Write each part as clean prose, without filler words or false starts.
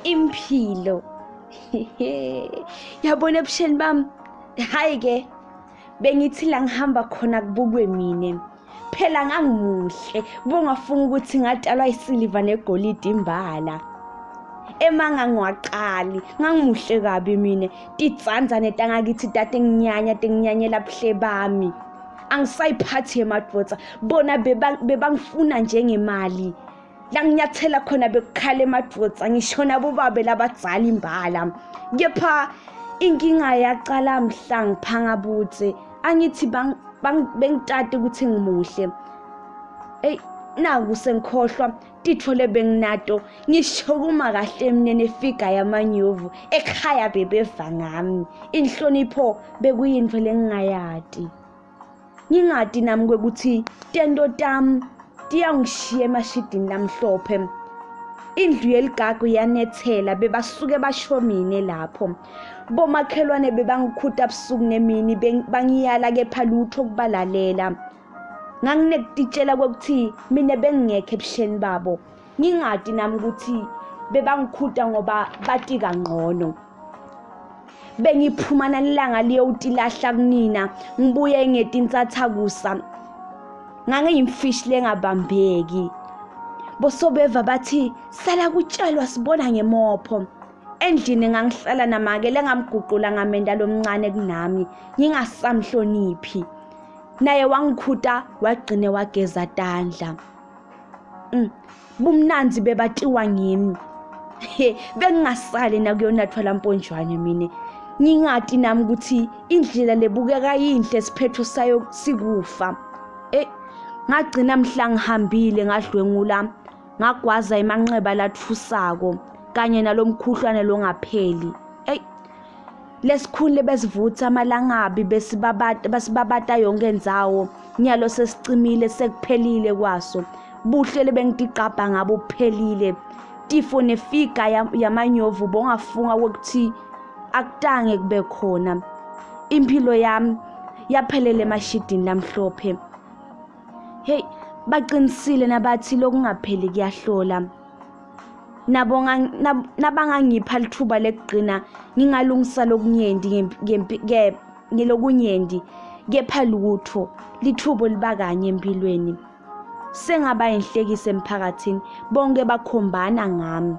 Impilo. Yabona ebusheni bami, hayi ke bengithi la ngihamba khona kubukwe mina. Phela ngangimuhle, bongafunga ukuthi ngatshalwa isiliva negolide imbala. Emanga ngiwaqali, ngangimuhle kabi mina. Titsandzane tangakithi tate nginyanya tenginyanyela buhle bami. Angisayiphathi emadvodza, bona bebangifuna njengemali. La nginyathela khona bekukhala emadvodza, ngisho nabo babe labadzala imbala. Kepha inkinga yaqala mhla ngiphanga butse, angithi bengitata ukuthi ngimuhle. Ey, naku sengikhohlwa titfo lebenginato, ngisho kuma kahle mina nefiga yamanyovu ekhaya bebeva ngami. Inhlonipho bekuyintfo lengingayati. Ngingati nami kwekuthi tento tami tiyangishiya emashidini lamhlophe. Indlu yeligagu yanethela, bebasuke basho mine lapho. Bomakhelwane bebangikhuta busuku nemini, bangiyala kepha lutho kubalalela. Nganginekutitshela kwekuthi mina bengingekho ebusheni babo. Ngingati nami ukuthi bebangikhuta ngoba bati kangcono. Bengiphuma nalanga liyowutilahla kunina, ngibuye ngetintsathakusa. Ngangiyimfishi lengabambeki. Bosobeva bathi sala kutshalwa sibona ngemopho. Endlini ngangihlala namake lengamguqula ngamenda lomncane kunami, ngingasamhloniphi. Naye wangikhuta wagcine wageza tandla. Bumnanzi bebatiwa ngimi. Bengingasali nakuyonathwa lamponjwane mina. Ngingati nami ukuthi indlela lebukeka yinhle siphetho sayo sikufa. Ngagcina mhla ngihambile ngadlwengula, ngagwaza emanxeba lathusako kanye nalomkhuhlwane longapheli. Lesikhuni besivutha amalangabi besibabata yonke indzawo, nyalo sesicimile sekuphelile kwaso. Buhle lebengitiqabha ngabo kuphelile. Tifo nefiga yamanyovu bongafunga ukuthi akutange kube khona. Impilo yami yaphelele emashidini lamhlophe. Hey, baqinisile nabathi lokungapheli kuyahlola. Nabangangipha lithuba lekugcina ngingalungisa lokunyendi ngelokunyendi, kepha lutho lithubo libakanye empilweni. Sengaba inhlekise emphakathini, bonke bakhombana ngami.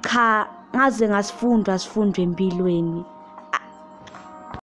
Cha, ngaze ngasifundwa sifundwe empilweni.